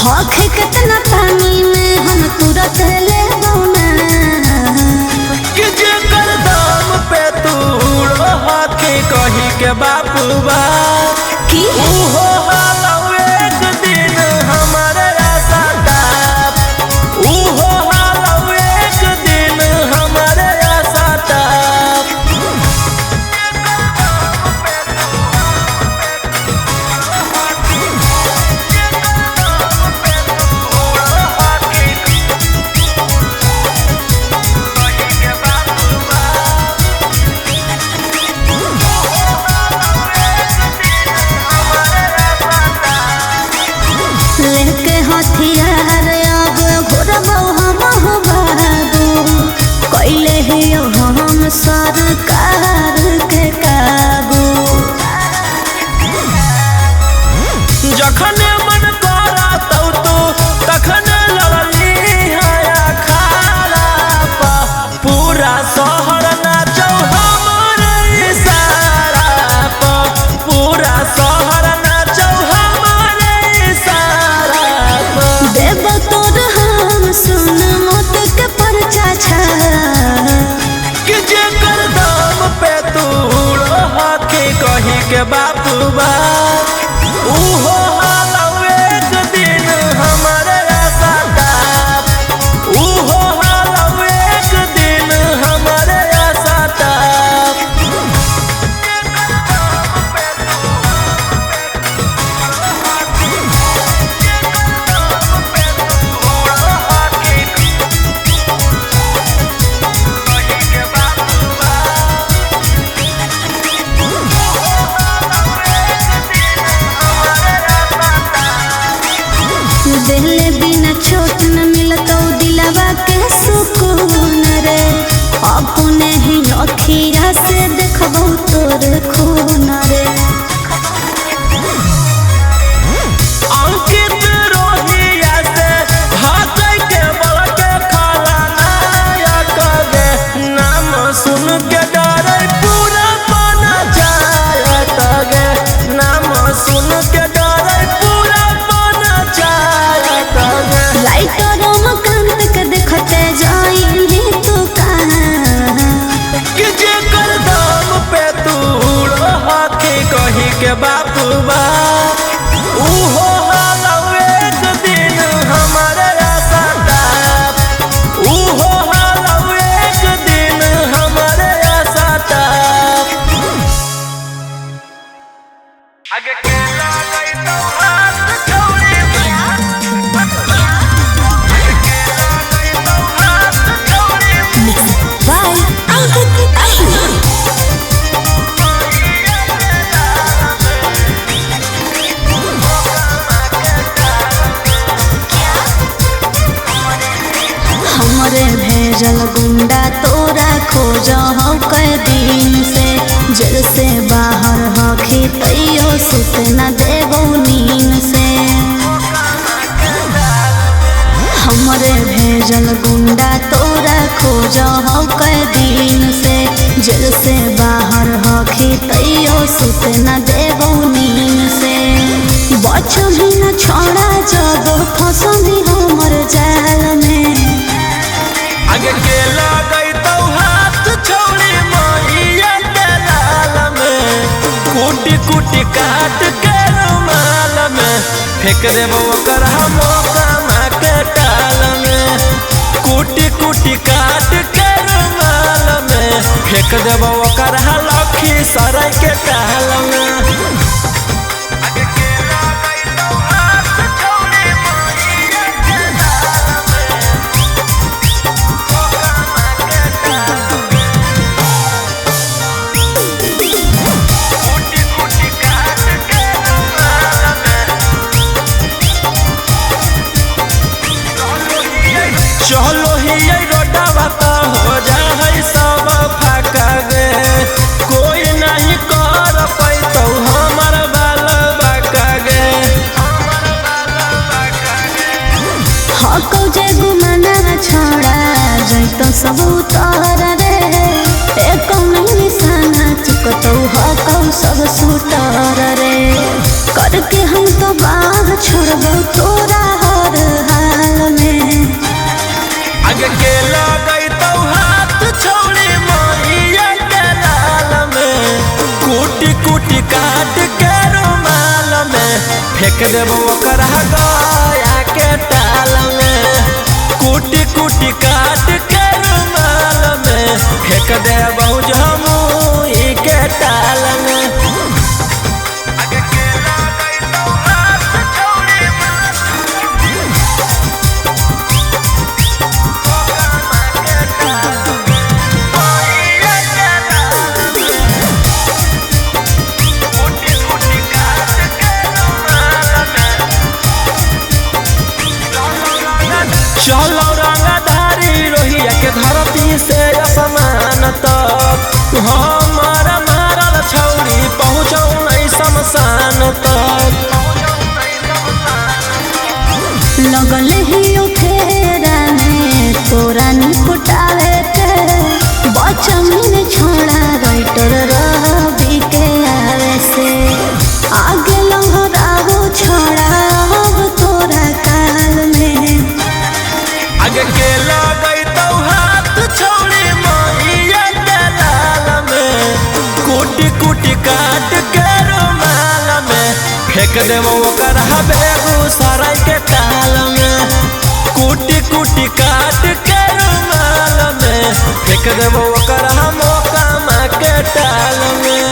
हक कितना पानी में हम तुरंत ले ना। कि जेकर दाम पे तू हकी कही के बापू बा की उहो हालौ एक दिन हमारे आशा ताप। उहो हालौ एक दिन हमारे आशा ताप। लेके हथियार अब घुरबौ हम हो बाबू, कैले ही हम सरकार के काबू। जखने मन करतौ तू तखने लड़ली है अखाड़ा पा। पूरा शहर नाचौ हमर इशारा पा। पूरा शहर नाचौ हमर इशारा पा। देब तोर हम सुन मौत के परचा छा। कि जेकर दाम पे तू हकी कही के बापू बा उहो हालौ एक दिन हमारे आशा ताप। उहो हालौ एक दिन हमारे आशा ताप। दिल बिना छोट न मिलतौ दिलवा के सुकून रे, अपने ही अखिया से देखबौ तोर खून रे। अंकित रोहिया से हाथ के बल के खाला नायक गे। नाम सुन के डरे पूरा बना जायत गे। नाम सुन के डरे पूरा बना जायत गे। लाइटर कांत के देखते जाई तू कहाँ। कि जेकर दाम पे तू हकी कही के बापू बा उहो हालौ एक दिन हमारे आशा ताप। उहो हालौ एक दिन हमारे आशा ताप। आगे के लागै तो हाथ छौड़ी आगे के लागै तो हाथ छौड़ी। बाय अंकित अहिर। हमरे भेजल गुंडा तोरा खोज हौ कै दिन से, जेल से बाहर हखी तैयो सुत न देबौ नींद से। हमरे भेजल गुंडा तोरा खोज हौ कै दिन से, जेल से बाहर हखी तैयो सुत न देबौ नींद से। बचही न छोड़ा जब फसली हमर जाल में। आगे के लागै तो हाथ छौड़ी मैया के लाल में। कुटी कुटी काट के रुमाल में फेंक देबो ओकर हम कामा के टाल में। कुटी कुटी काट के रुमाल में फेंक देबो ओकर लखी सराय के टाल में। आगे के लागै तो हाथ छौड़ी मैया के लाल में। चलो ही रोडवा तो हो जा है सब फाका गे। कोई नहीं कर पैतौ हमर बाल बाका गे। हकौ जे गुमाना छोड़ा जैतो सब उतर रे, एको नहीं निशाना चुकतौ हकौ सब सुतर रे। करके हम तो बाह छोड़बौ तोरा। फेंक देबो ओकरा गया के टाल में। कुटी कुटी काट के रुमाल में फेंक देबो जमुई के टाल में। चलो रंगधारी रोहिया के धरती से असमान तक, हमारा मारल छौरी पहुँचौ नहीं शमशान तक। लगल ही फेरा में तोरा निपटावे के बचन छोड़ा राइटर रवि के आवे से आगे लहरावो छोड़ा अब तोरा काल में। आगे के लगई तो हाथ छौरी मैया के लाल में, कुटी कुटी काट के रुमाल में फेंक देबो ओकरा बेगूसराय के ताल में। कुटी कुटी काट के रुमाल में फेंक देबो ओकरा मोकामा के टाल में।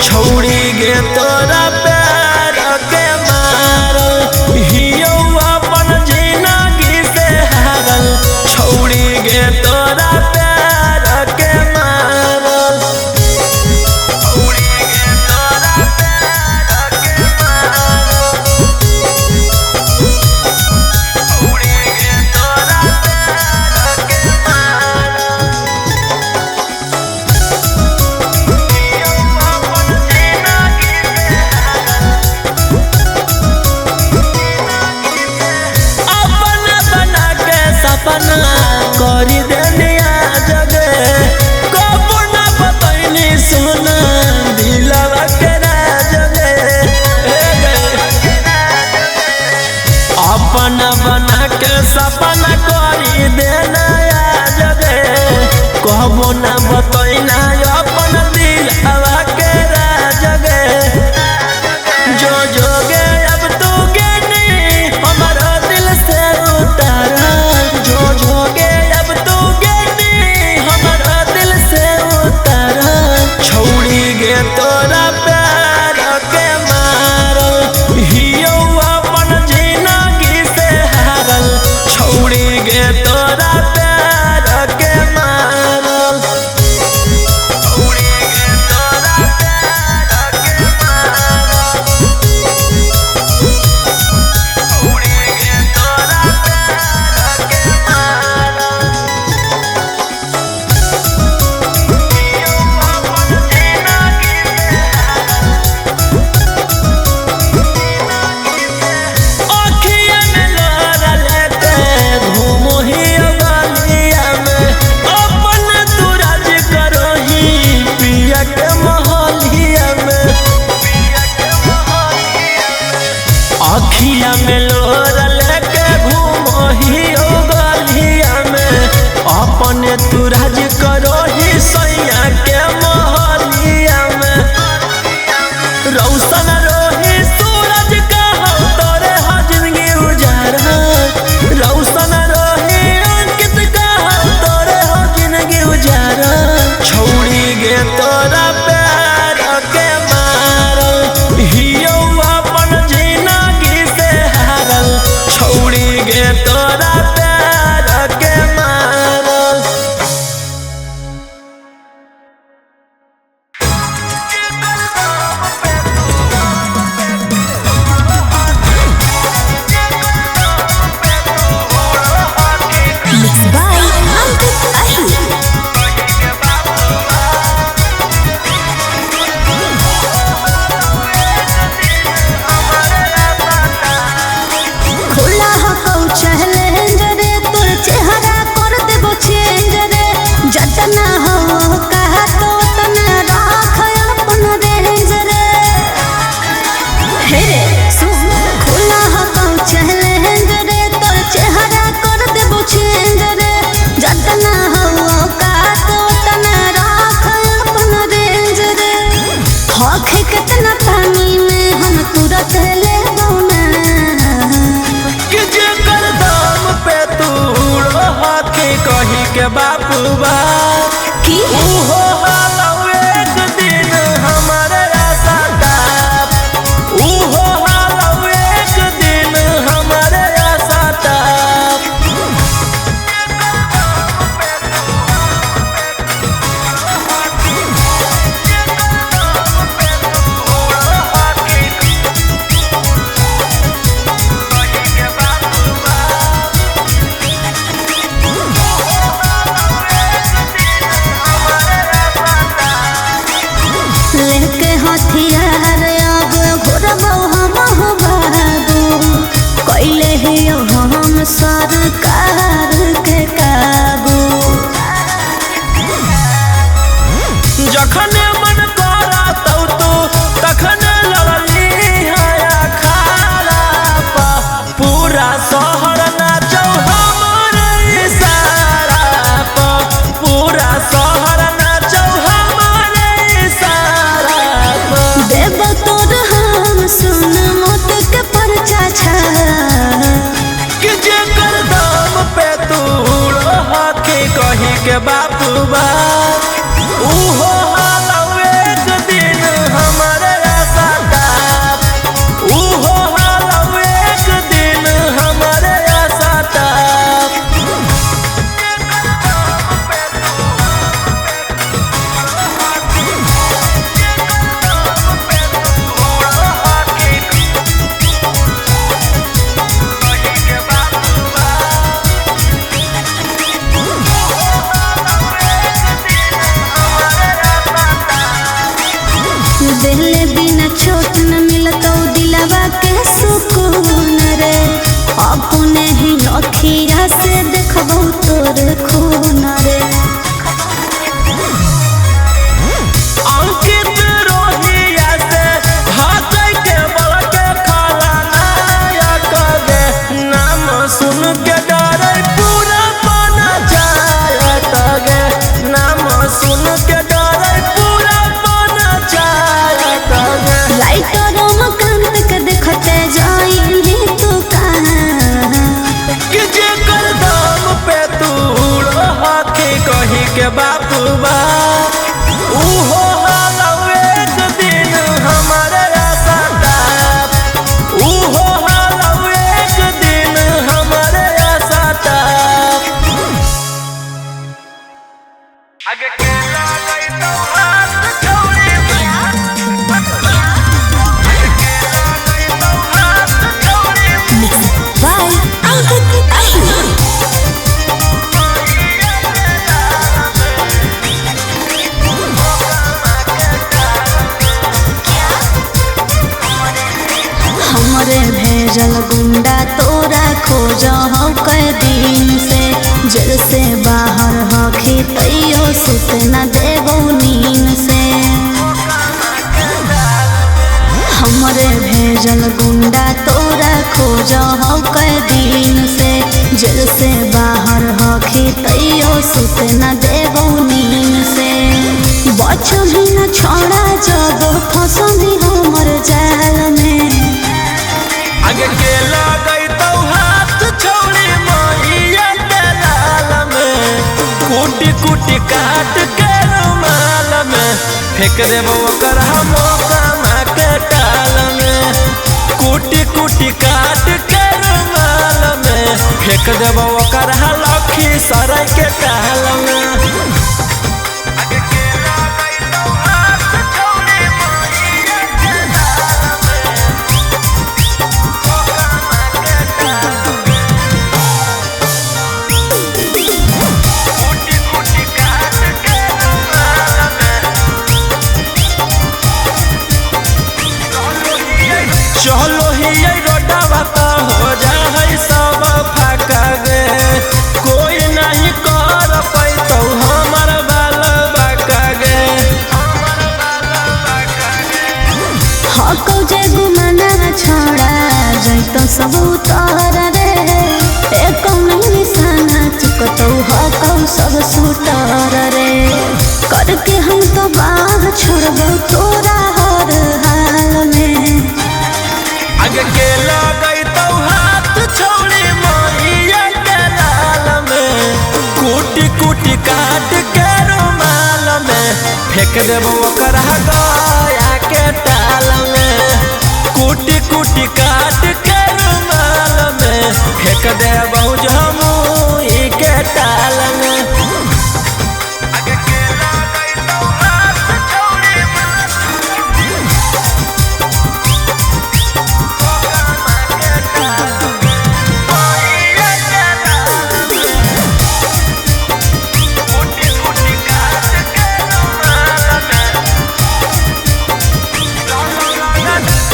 छौड़ी गे तोरा प्यार के मारल, हियौ अपन जिनगी से हारल। छौड़ी गे तोरा प्यार के मारल। सपना करी देनिया जगे, कबो ना बतैनी सोना दिलवा के राजगे। अपना बना के सपना करी देना जगे, कबो ना बतैना अपन दिलवा के राजगे। जो जोगे अब तू गेनी हमारा दिल से उतारा, जो जोगे अब तू गेनी हमारा दिल से उतारा। छौड़ी गे तोरा प्यार के मारल, हियौ अपन जिनगी से हारल। छौड़ी गे तोरा प्यार के मारल। अखिया में लोरा लेके घूमही ओ गलिया में, अपने तू राज करोही सैया के मोहलिया में। रौशन रोही सूरज का हो तोरे हो जिंदगी उजारा, रौशन रोही अंकित का हो तोरे हो जिंदगी उजारा। छौड़ी गे तोरा प्यार के मारल, हियौ अपन जिनगी से हारल। छौड़ी गे तोरा प्यार के मारल। जतना हो कहा तो तना राख अपन रेंज रे। हे रे सुन खुला हो चैलेंज रे, तोर चेहरा कर देबो चेंज रे। जतना हो कहा तो तना राख अपन रेंज रे। हक कितना पानी में हम तुरंत ले ना कि जेकर दाम पे तू हाथी कही के बापू बा की उहो हालौ एक दिन हमारे आशा ताप, उहो हालौ एक दिन हमारे आशा ताप। लेके हथियार अब घुरबो हम बाबू, कैले ही हम सरकार के काबू। जखने मन करतौ तू तखने लड़ली है अखाड़ा पा, पूरा शहर नाचौ हमरे इशारा पा, पूरा शहर नाचौ हमरे इशारा पा। देब तोर हम सुन मौत के परचा छा कि जेकर दाम पे तू हाथी कही के बापू बा, उहो हालौ एक दिन हमारे आशा ताप, उहो हालौ एक दिन हमारे आशा ताप। दिल बिना छोट न मिलतो दिलवा के सुकून रे। अपने ही अखिया से देखबो तोर खून रे। अंकित रोहिया से हाथ के बल के खाला नायक गे, नाम सुन के डरे पूरा बना जायत गे, नाम सुन के डरे पूरा बना जायत गे। लाइटर रमाकांत के देखते जाइली तू कहाँ कि जेकर दाम पे तू हाथी कही के बापू बा, उहो हालौ एक दिन हमारे आशा ताप, उहो हालौ एक दिन हमारे आशा ताप। आगे के लागै तौ हाथ छौड़ी, आगे के लागै तौ हाथ छौड़ी। बाय अंकित अहिर। हमरे भेजल गुंडा तोरा खोज हौ कै दिन से, जेल से बाहर हखी तैयो सुत न देबो नींद से। हमरे भेजल गुंडा तोरा खोज हौ कै दिन से, जेल से बाहर हखी तैयो सुत न देबो नींद से। बचही न छोड़ा जब फसली हमर जाल में। आगे के लागै तौ हाथ छौड़ी मैया के लाल में, कुटी कुटी काट के रुमाल में फेंक देबो ओकर हम मोकामा के टाल में, कुटी कुटी काट के रुमाल में फेंक देबो ओकर लखी सराय के टाल में। आगे के लागै तौ हाथ छौड़ी मैया के लाल में, मोकामा के टाल में, कुटी कुटी काट के रुमाल में। चलो ही रोडवा त हो जा है सब फाका गे, कोई नहीं कर पैतो फेंक देबो ओकरा गया के टाल में। कुटी कुटी काट के रुमाल में फेंक देबो जमुई के टाल में।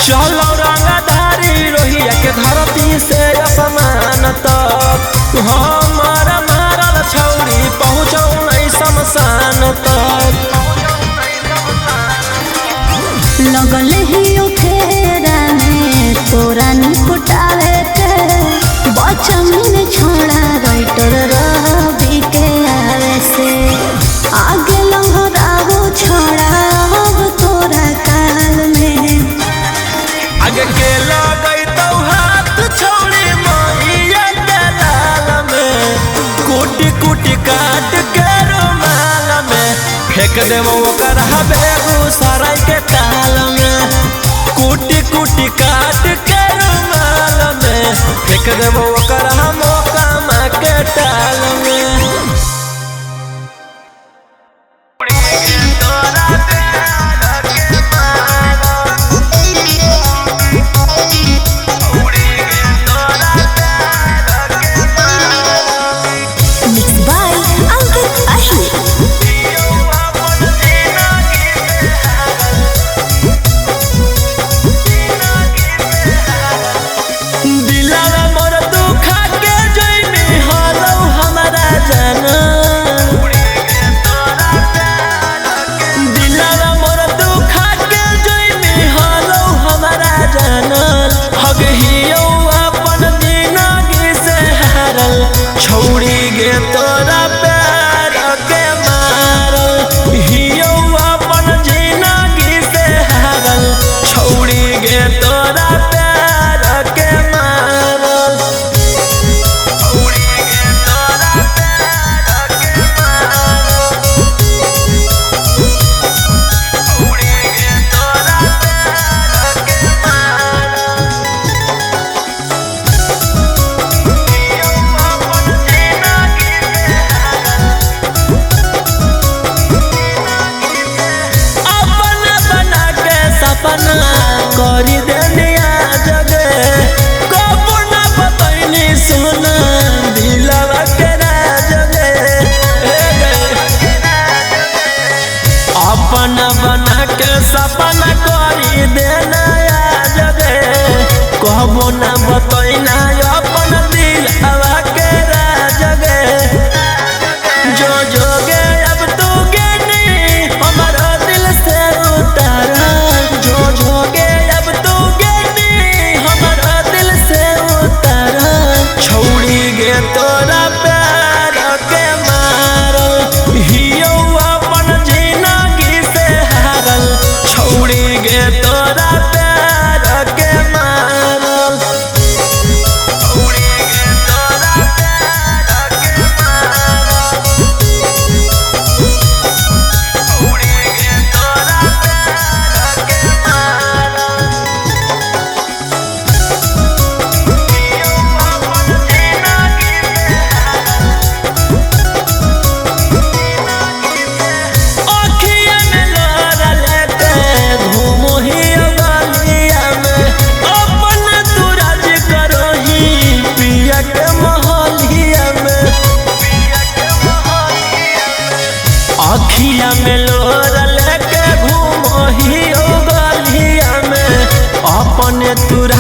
चलो रंगधारी रोहिया के धरती से असमान तक, हमारा मारल छौरी पहुँचौ नहीं शमशान तक। लगल ही फेरा में तोरा निपटावे के बचन छोड़ा राइटर रवि के आवे से आगे लहरावो छोड़ा अब तोरा काल में। आगे के लगई तो हाथ छौरी मैया के लाल में, कुटी कुटी काट के रुमाल में फेंक देबो ओकरा बेगूसराय के ताल में। कुटी कुटी काट के रुमाल में फेंक देबो ओकरा मोकामा के टाल में। छौड़ी गे तोरा प्यार के मारल, हियौ अपन जिनगी से हारल। छौड़ी गे तोरा प्यार के मारल। सपना करी देनिया जगे कबो ना बतैनी सुना दिलवा के राजगे। अपना बना के सपना करी देना जगे कबो ना बतैना अपन दिलवा के राजगे। जो जोगे अब तू गेनी हमारा दिल से उतारा, जो जोगे अब तू गेनी हमारा दिल से उतारा। छौड़ी गे तोरा प्यार के मारल, हियौ अपन जिनगी से हारल। छौड़ी गे तोरा प्यार के मारल। अखिया में लोरा लेके घूमही ओ गलिया में, अपने तुरा